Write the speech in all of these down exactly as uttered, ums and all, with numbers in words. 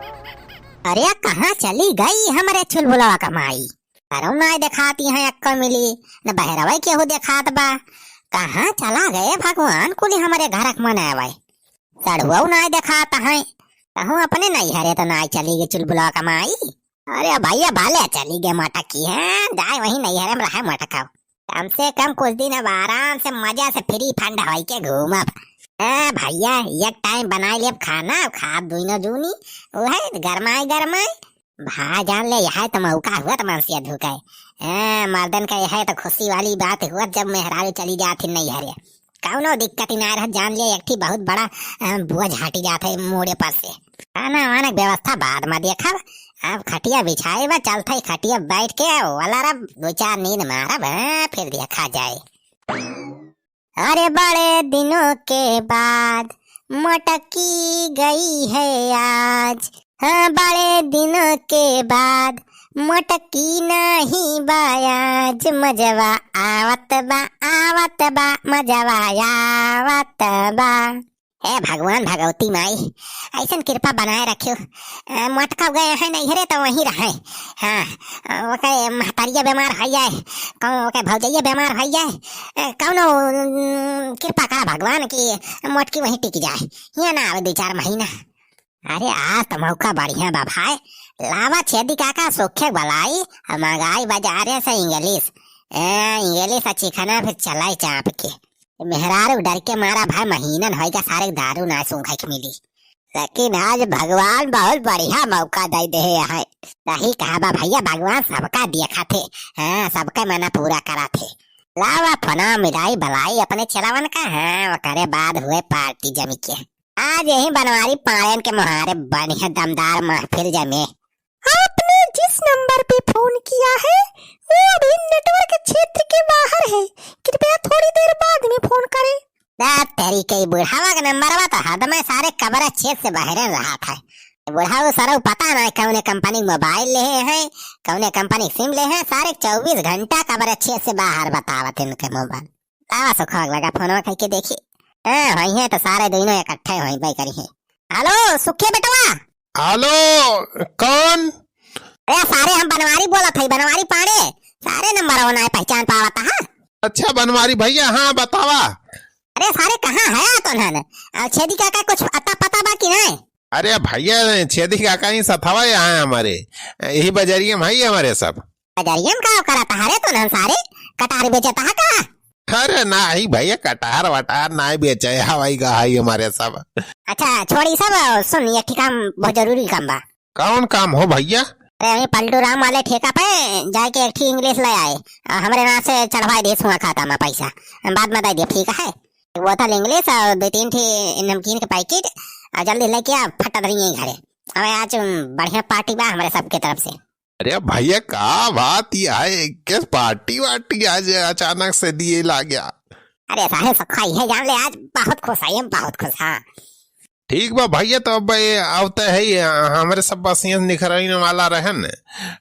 अरे, कहाँ चली गई हमरे चुलबुलवा क माई? सरऊ नाय देखाती हैं, अक्का मिली न बहरवै केहू देखात बा। कहाँ चला गए भगवान कुली हमरे घरक मनवै? सड़ुआऊ नाय देखात हैं, कहूँ अपने नैहरे तो नाय चली गई चुलबुलवा क माई। अरे भैया, भले चली गए मटकी, हैं, जाए वहीं नैहरे में रहे मटका। कम से कम कुछ दिन अब आराम से मजा से free fund होई के घूमब। ए भैया, एक time बनाई लेब खाना, खाब दुइनो जूनी, उहे गरमाई गरमाई। भा जान ले, यह तो मौका हुआ तो मनसिया धुकाए। ए, मर्दन का यह तो खुशी वाली बात हुआ जब मेहरारू चली जात ही नैहरे। कौनो दिक्कत ही ना रह, जान ले एक ठी बहुत बड़ा, अ, बोझ हटी जात है मूड़े पर से। खाना वाना के व्यवस्था बाद में देखब, अब खटिया बिछाए बा, चलत है खटिया बैठ के वाला रब दो चार नींद मारब, हाँ, फिर देखा जाए। अरे बड़े दिनों के बाद मोटकी गई है आज, हाँ, बड़े दिनों के बाद मोटकी नहीं बा आज, मजवा आवत बा, आवत बा, मजवा आवत बा। हे भगवान भगवती माई, ऐसन कृपा बनाए रखियो। अ, मोटका गए हैं नैहरे तो वहीं रहे। हाँ, अ, ओके महतारिया बीमार हो जाए, कौन ओके भौजैया बीमार हो जाए, अ, कौनो, उम, कृपा करा भगवान की मोटकी वहीं टिक जाए, यहाँ ना आवे दो चार महीना। अरे आज तो मौका बढ़िया बा भाई, लावा छेदी काका सोखे बलाई, मंगाई बाजारे से English। ए, English अच्छी खाना फिर चलाई चाप के। मेहरारू डर के मारा भाई महीनन होइगा सारे दारू ना सूंघे के मिली। लेकिन आज भगवान बहुत बढ़िया मौका दे दे है। सही कहा बा भैया, भगवान सबका देखा थे, हाँ, सबके मना पूरा करा थे। लावा फना मिलाई बलाई अपने चलावन का, हाँ, ओकरे बाद हुए party जमी के। आज यही बनवारी पाड़ेन के मुहारे बढ़िया दमदार महफिल जमे। आपने जिस नंबर पे फोन किया है, वो अभी नेटवर्क क्षेत्र के बाहर है। कृपया थोड़ी देर बाद में फोन करें। दा तेरी के बुढ़ावा के नंबरवा तो हद में सारे कबरे छेद से बहरे रहत है। बुढ़ाऊ सरऊ पता ना कौने कंपनी के मोबाइल ले हैं, कौने कंपनी के सिम ले हैं, सारे चउबीस घंटा कबरे छेद से बाहर बतावत इनके मोबाइल। लावा सुखवा लगा फोनवा कइके देखी। हाँ, होई है तो सारे दोनों इकट्ठे होई बाई करी है। हेलो, सुखे बेटवा। हेलो, कौन? अरे सारे हम बनवारी बोलत हई, बनवारी पांड़े। सारे नंबर वो ना पहचान पावत हा। अच्छा बनवारी भैया, हाँ बतावा। अरे सारे कहाँ है तो नन? आ, छेदी काका कुछ अता पता बा कि नहीं? अरे भैया, छेदी काका ही सथवा यहाँ है हमारे, यही बजरिया में है हमारे सब। बजरिया में का करत हा रे तो नन सारे? कटार बेचत हा का? अरे नाही भैया, कटार वटार नाही बेचे, हवाई का है हमारे सब। अच्छा छोड़ी सब, सुन एक ठे काम, बहुत जरूरी काम बा। कौन काम हो भैया? अरे वहीं पलटू राम वाले ठेका पे जाके एक ठी English ले आए, आ, हमरे नाम से चढ़वाए दे सुआ खाता में पैसा, बाद में दे दे, ठीक है? एक बोतल English और दो तीन ठी नमकीन के packet, और जल्दी लेके आ, फटा धरी यहीं घरे। हमें आज बढ़िया party बा हमरे सबके तरफ से। अरे भैया का बात ये है, किस party वार्टी आज अचानक से दिए ला गया? अरे साहेब सब खाई है जान ले, आज बहुत खुश है, हम बहुत खुश, हाँ। ठीक बा भैया, तो अब ये आवते है, हमरे सब बसियन निखरइन वाला रहन,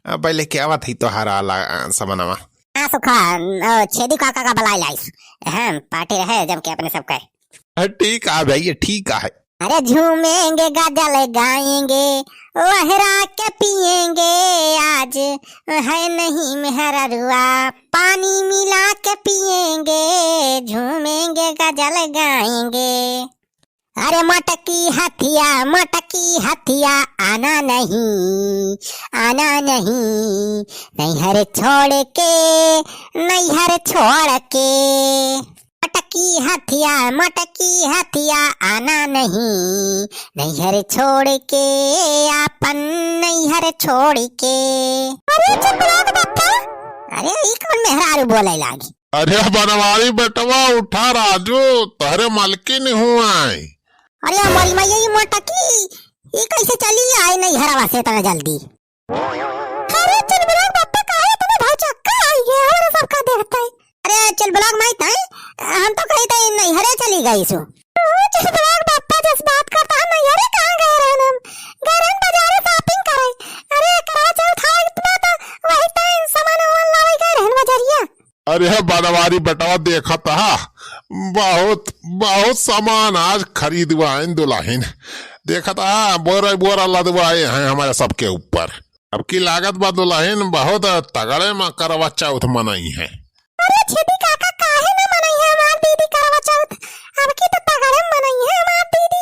अब पहले क्या बात है तोहार आला, अ, समनवा। हाँ सुखा, ओ, छेदी काका का बलाई लाइस, हाँ, party रहे जम के अपने सबके। हाँ, ठीक आ भैया, ठीक आ है। अरे झूमेंगे गजल गाएंगे, वहरा के पिएंगे आज, है नहीं मेहररुआ, पानी मिला के पिएंगे, झूमेंगे गजल गाएंगे। अरे मटकी हथिया, मटकी हथिया, आना नहीं, आना नहीं, नैहर छोड़ के, नैहर छोड़ के। मटकी हथिया, मटकी हथिया, आना नहीं, नैहर छोड़ के, आपन नैहर छोड़ के। अरे चुप रहो बप्पा। अरे ई कौन मेहरारू बोले लागी? अरे बनवारी बेटवा उठा राजू, तोहरे मलकिन हुआई। अरे हमारी मैया, ये मटकी, ये कैसे चली आई नैहरवा से इतना जल्दी? अरे चुलबुला बप्पा, काहे इतने भौचक्का आई है, हमरा सबका देखते? अरे चुलबुला माई ताई, हम तो कही ताई नैहरे चली गई सु। ओ चुलबुला बप्पा, जस बात करता है, नैहरे कहाँ गए रहन हम? गए रहन बाजारे shopping करे। अरे करा चल था इतना तो वही ताई सामान वामान लावे गए रहन बजरिया। अरे बनवारी बेटवा देखत हा, बहुत, बहुत सामान आज खरीदवाइन दुल्हन। देखत हा, बोरा बोरा लदवाए हैं हमारे सबके ऊपर। अब की लागत बा दुलहिन बहुत तगड़े मा करवा चौथ मनइहैं। अरे छेदी काका, काहे ना मनइहैं हमार दीदी करवा चौथ? अब की तो तगड़े मनइहैं हमार दीदी।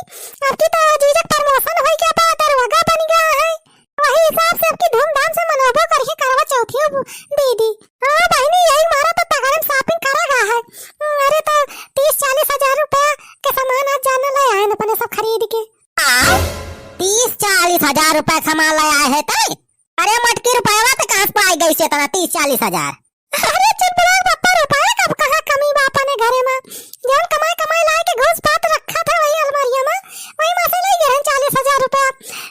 अब की तो जीजा के promotion होइ गया बा, दरोगा बन गया है। वही हिसाब से अब की धूमधाम से मनोबो करिहैं करवा चौथियो दीदी। हाँ बहिनी, यही मारा तो तगड़े मा shopping करा गा है। अरे तो तीस चालीस हजार रुपया के सामान आज जाना ले आए न अपने सब खरीद के। आय, तीस चालीस हजार रुपया के सामान ले आए है तै? अरे मोटकी, रुपया तो कहाँ से पाई गई से इतना तीस चालीस हजार? अरे चुलबुलाक बप्पा, रुपया कब कहाँ कमी बा अपने घरे मा? जौन कमाई कमाई लाए के घूस पात रखा था वही अलमारिया मा, वही मा से ले गए चालीस हजार रुपया।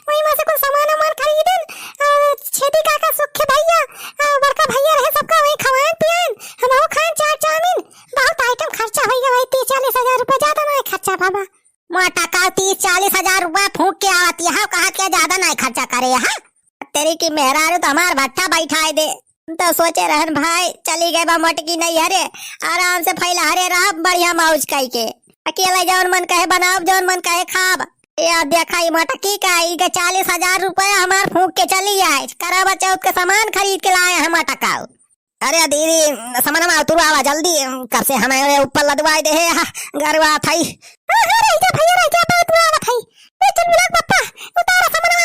वही मा से कुछ सामान वामान खरीदन, अ, छेदी काका, सुखे भैया, अ, बड़का भैया रहे, सबका वही खवाएन पियाएन, हमहू खाएन चाट चाउमीन। बहुत item खर्चा होइ गया भाई, तीस चालीस हजार रुपया, ज्यादा ना खर्चा बाबा। मोटका, तीस चालीस हजार रुपया फूंक के आवत, यहाँ कहा के ज्यादा नाहीं खर्चा करे, हाँ? तेरी की मेहरारू तो हमार भट्ठा बैठाए दे। हम तो सोचे रहन भाई, चली गए बा मोटकी नैहरे, आराम से फैलहरे रहब, बढ़िया मौज कई के। अकेले जौन मन कहे बनाब, जौन मन कहे खाब। ये अब देखा, ई मोटकी का, ई के चालीस हजार रुपया हमार फूंक के चली आए, करवा चौथ के सामान खरीद के लाए हैं मोटका। अरे दीदी, समनवा उतरवावा जल्दी, कब से हमारे ऊपर लदवाए दे है, गरवा थाई। हाँ, हाँ, रह जा भैया, रह जा, बा उतरवावा थाई। ए, चुलबुलाक बप्पा, उतारा समनवा,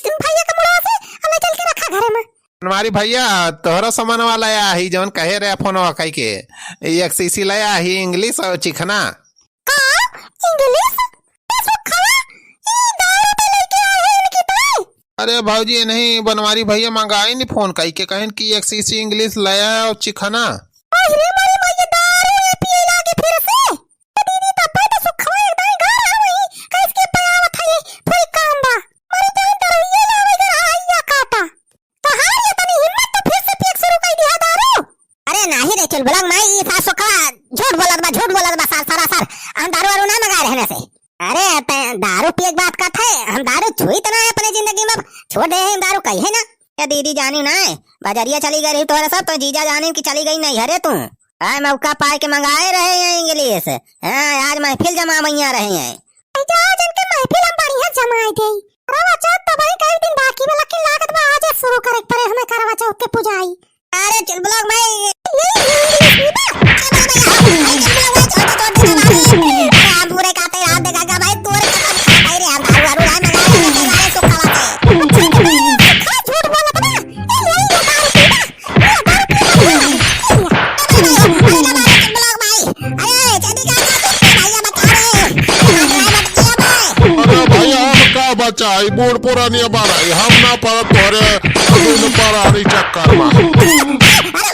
भैया के मुड़वा से, आ ले चल के रखा घरे मा। बनवारी भैया, तोहरा समनवा ले आही, जौन कहे रहे फोनवा कई के, एक शीशी ले आही, English और चिखना। का? English? ए सुखवा, ई दारू पे लेके आए हैं इनकी ताई। अरे भौजी, नहीं, बनवारी भैया मंगाइन फोन कई के, कहिन कि एक शीशी English ले आए और चिखना। अरे मारी माई, ये दारू ये पिए लागे फिर से। ए दीदी, तब तो सुखवा एक दाई घर आ वही, कैस के पयावत है, कोई काम बा। मारी तो दारू ये लावे घर आइया काटा। तोहार ये तनी हिम्मत तो फिर से पियक शुरू कई दिया दारू। अरे नाही रे चुलबुलाक माई, ई सास सुखवा झूठ बोलत बा, झूठ बोलत बा, सार, सरासर। हम दारू वारू ना मंगाए रहने से। अरे, तै दारू पिए के बात करत है, हम दारू छुई त ना है अपने जिंदगी मा, छोड़ दे हैं हम दारू कही है ना। ए दीदी जानी ना, बजरिया चली गई रही तोहरे सब, तो जीजा जानी कि चली गई नैहरे तू। आए मौका पाए के मंगाए रहे हैं English। हाँ, आज महफिल जमावैया रहे हैं। ए जा, जिनके महफिल हम बढ़िया जमाए दे। करवा चौथ तो भाई कई दिन बाकी बा, लेकिन लागत बा आज शुरू करे के पड़े हमें करवा चौथ के पुजाई। अरे चुलबुलाक भाई, ये English भी बा? अरे चुलबुलाक भाई, छोटे छोटे जवानी। अरे हम पूरे काते रात देखा का भाई, तोरे कसम खा भाई रे, हम दारू वारू ना मंगाए, अरे सुखवा से। सुखवा झूठ बोलत बा। ए, ये, ये दारू पीबा? ये दारू पीबा? अरे चुलबुलाक भाई, अरे जल्दी जा, जा, जा, भैया बचा रे। अरे भैया, हम का बचाई, बूढ़ पुरानिया बाराई, हम ना पड़ब तोहरे दूध परानी चक्कर मा। अरे